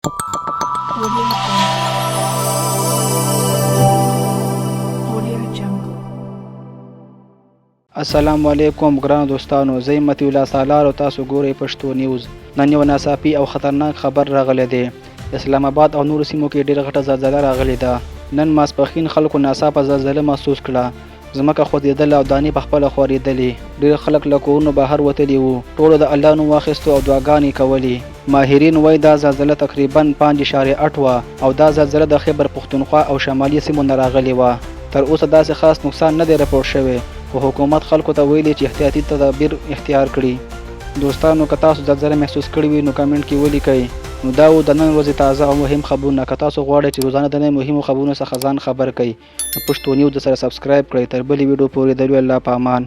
Audio Jungle. Audio Jungle. السلام علیکم ګرانو دوستانو، زه یم مطیع الله سالار او تاسو ګورئ پښتو نیوز. نن یو ناڅاپي او خطرناک خبر راغلی دی. اسلام اباد او نورو سیمو کې ډېره غټه زلزله راغلې ده. نن ماسپښین خلکو ناڅاپه زلزله محسوس کړه. ځمکه خوځېدله او دانې په خپله خورېدلې. ډېر خلک له کورونو بهر وتلي وو. ټولو د الله نوم واخیستو او دعاګانې یې کولې. ماهرین وایي دا زلزله تقریباً پنج اشاریه اټ وه او دا زلزله د خېبر پښتونخوا او شمالي سیمو نه راغلې وه. تر اوسه داسې خاص نقصان نه دی رپورټ شوی خو حکومت خلکو ته ویلي چې احتیاطي تدابیر اختیار کړي. دوستانو که تاسو زلزله محسوس کړې وي نو کمنټ کې ولیکئ. نو دا وو د نن ورځې تازه او مهم خبرونه. که تاسو غواړئ چې روزانه د نویو مهمو خبرونو څخه ځان خبر کړئ نو پښتو نیوز درسره سبسکرایب کړئ. تر بلې ویډیو پورې د لوی الله په امان.